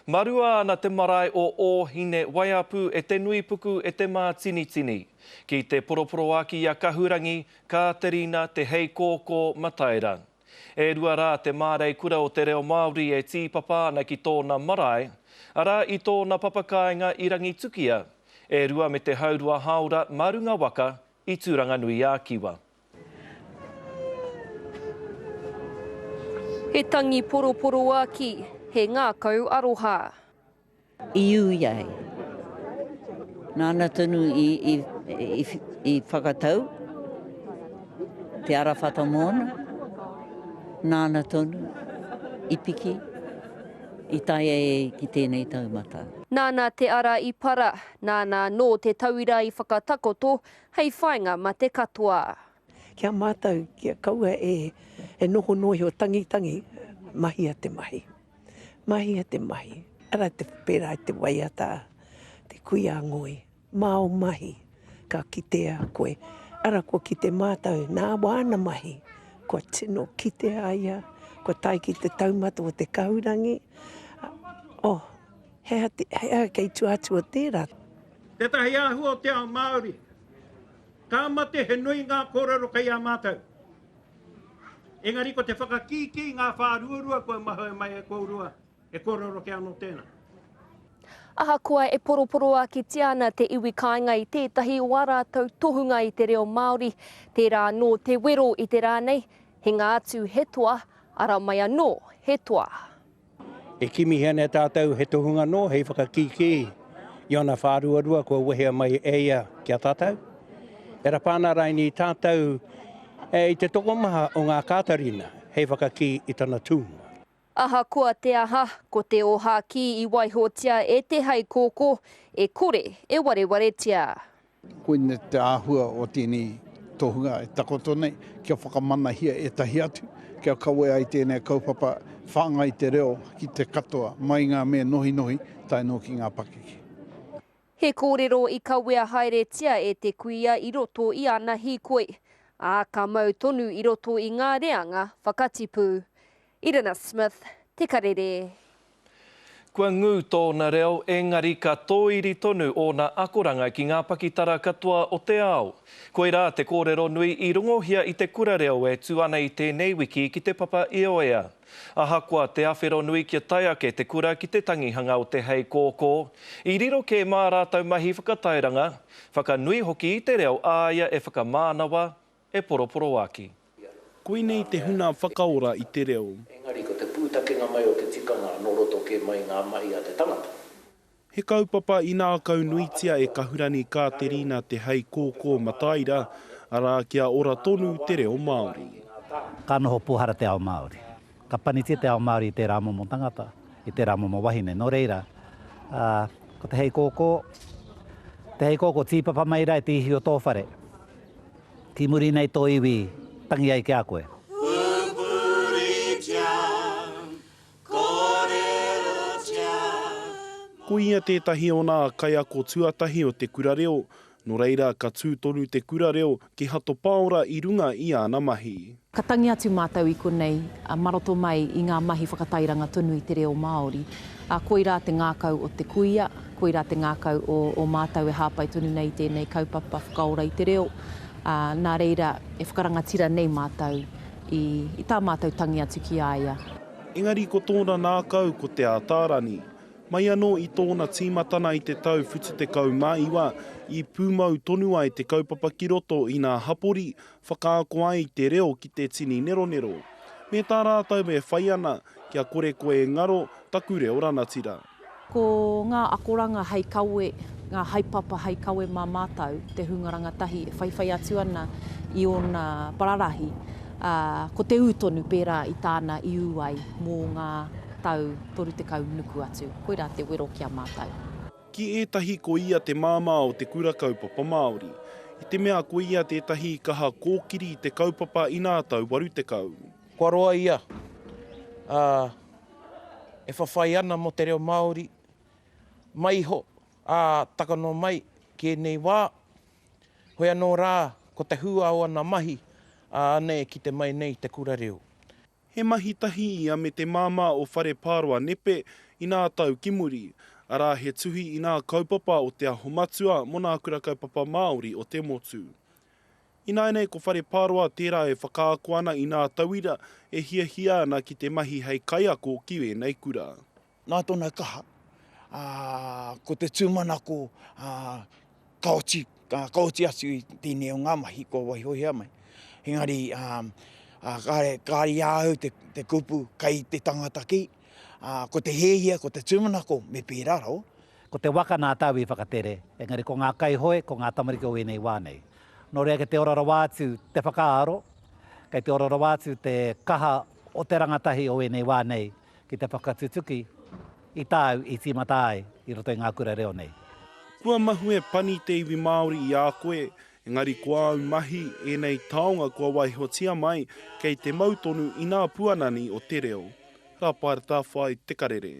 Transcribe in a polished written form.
Marua ana te marae o Ōhine Waiapu e te nuipuku e te mātinitini. Ki te poroporoaki i a Kahurangi, Kāterina Te Heikōkō Mataira. E rua rā te māreikura o te reo Māori e tīpapa ana ki tōna marae, arā i tōna papakāinga i Rangitukia, e rua me te haurua hāora mā runga waka i Tūranganui-ā-Kiwa. He tangi poroporoaki, he ngākau aroha. I ū ia ai. Nāna tonu i whakatau te arawhata mōna, nāna tonu i piki, i tae ai ki tēnei taumata. Nāna te ara i para, nāna anō te tauira i whakatakoto hei whāinga ma te katoa. Ki a mātou, kia kaua e noho noa iho tangitangi, mahia te mahi. Mahia te mahi. Ara te pērā i te waiata a te kuia a Ngoi. Mā ō mahi ka kitea koe. Ara kua kite mātou, nā wāna mahi, kua tino kitea a ia, kua tae ki te taumata o te kahurangi. Oh, he aha, he aha kei tua atu o tērā? Tētahi āhua o te ao Māori. Ka mate he nui ngā kōrero kei a mātou. Engari ko te whakakīkī ngā whāruarua kua mahue mai e kōrua, he kōrero kē anō tēnā. Ahakoa e poroporoakitia ana te iwi kāinga i tētahi o ā rātou tohunga i te reo Māori, tērā anō te wero i te rā nei, hinga atu he toa, ara mai anō he toa. E kimihia ana e tātou he tohunga anō hei whakakīkī i ōna whāruarua kua wehea mai e ia ki a tātou. E rapa ana raini tātou i te tokomaha o ngā Kātarina hei whakakī i tana tūnga. Ahakoa te aha, ko te ōhākī i waihotia e te heikōkō, e kore e warewaretia. Koinei te āhua o tēnei tohunga e takoto nei, kia whakamanahia ētahi atu, kia kawe ai tēnei kaupapa whāngai te reo ki te katoa, mai ngā mea nohinohi tae noa ki ngā pakeke. He kōrero i kawea haeretia e te kuia i roto i ana hīkoi, ā, ka mau tonu i roto i ngā reanga whakatipu. Irina Smith, Te Karere. Kua ngū tōna reo, engari ka tōiri tonu ōna akoranga ki ngā pakitara katoa o te ao. Koirā te kōrero nui i rongohia i te kura reo e tū ana i tēnei wiki ki Te Papa Ioea. Ahakoa te awhero nui kia tae ake te kura ki te tangihanga o te heikōkō, i riro kē mā rātou mahi whakatairanga, whakanui hoki i te reo āia e whakamānawa, e poroporoaki. Koinei te huna whakaora i te reo. Engari ko te pūtakenga mai o te tikanga nō roto kē mai ngā mahi a te tangata. He kaupapa i nākaunuitia e Kahurani Kāterina Te Heikōkō Mataira, arā, kia ora tonu te reo Māori. Ka noho pōhara te ao Māori. Ka panitia te ao Māori i tērā momo tangata, i tērā momo wahine. Nō reira, ko te heikōkō, te heikōkō tīpapa mai rā i te ihi o tō whare. Ki muri nei tō iwi tangi ai ki a koe. Pupuritia, kōrerotia. Ko ia tētahi o nā kaiako tuatahi o te kura reo, nō reira ka tū tonu te kura reo ki Hato Paora i runga i āna mahi. Ka tangi atu mātou i konei, mā roto mai i ngā mahi whakatairanga tonu i te reo Māori. Koirā te ngākau o te kuia, koirā te ngākau o, o mātou e hāpai tonu nei i tēnei kaupapa whakaora i te reo, ā, nā reira e whakarangatira nei mātou i, i tā mātou tangi atu ki a ia. Engari ko tōna nākau ko Te Ātārani. Mai anō i tōna tīmatana i te tau 79, i pūmau tonu ai te kaupapa ki roto i nā hapori, whakaako ai i te reo ki te tini neronero. Me tā rātou e whai ana, kia kore koe e ngaro, taku reo ranatira. Ko ngā akoranga hei kawe, ngā haepapa hei kawe mā mātou, te hunga rangatahi e whaiwhai atu ana i ōna pararahi, ā, ko te ū tonu pērā i tāna i ū ai mō ngā tau 30 nuku atu. Koirā te wero ki a mātou. Ki ētahi ko ia te māmā o te kura kaupapa Māori. I te mea ko ia tētahi i kaha kōkiri i te kaupapa i nā tau 80. Kua roa ia e whawhai ana mō te reo Māori mai iho, ā, taka noa mai ki ēnei wā. Hoi anō rā, ko te hua o ana mahi, ā, anei e kite mai nei te kura reo. He mahi tahi ia me te māmā o Whare Pāroa Nepe. i nā tau ki muri, arā he tuhi i nā kaupapa o Te Aho Matua mō nā kura kaupapa Māori o te motu. Ināianei ko Whare Pāroa tērā e whakaako ana i nā tauira e hiahia ana ki te mahi hei kaiako ki ēnei kura. Nā tōna kaha, ā, ko te tūmanako, ā, ka oti, ka oti atu i tēnei o ngā mahi kua waihohia mai. Engari, ā, ā, kāre, kāre i a au te, te kupu kei te tangata kī, ā, ko te hiahia, ko te tūmanako me pērā rawa. Ko te waka nā tāu i whakatere, engari ko ngā kaihoe, ko ngā tamariki o ēnei wā nei. Nō reira kei te ora rawa atu te whakaaro, kei te ora rawa atu te kaha o te rangatahi o ēnei wā nei ki te whakatutuki i tāu i tīmata ai i roto i ngā kura reo nei. Kua mahue pani te iwi Māori i a koe, engari ko āu mahi, ēnei taonga kua waihotia mai, kei te mau tonu i nā puanani o te reo. Rāpaera Tāwhai, Te Karere.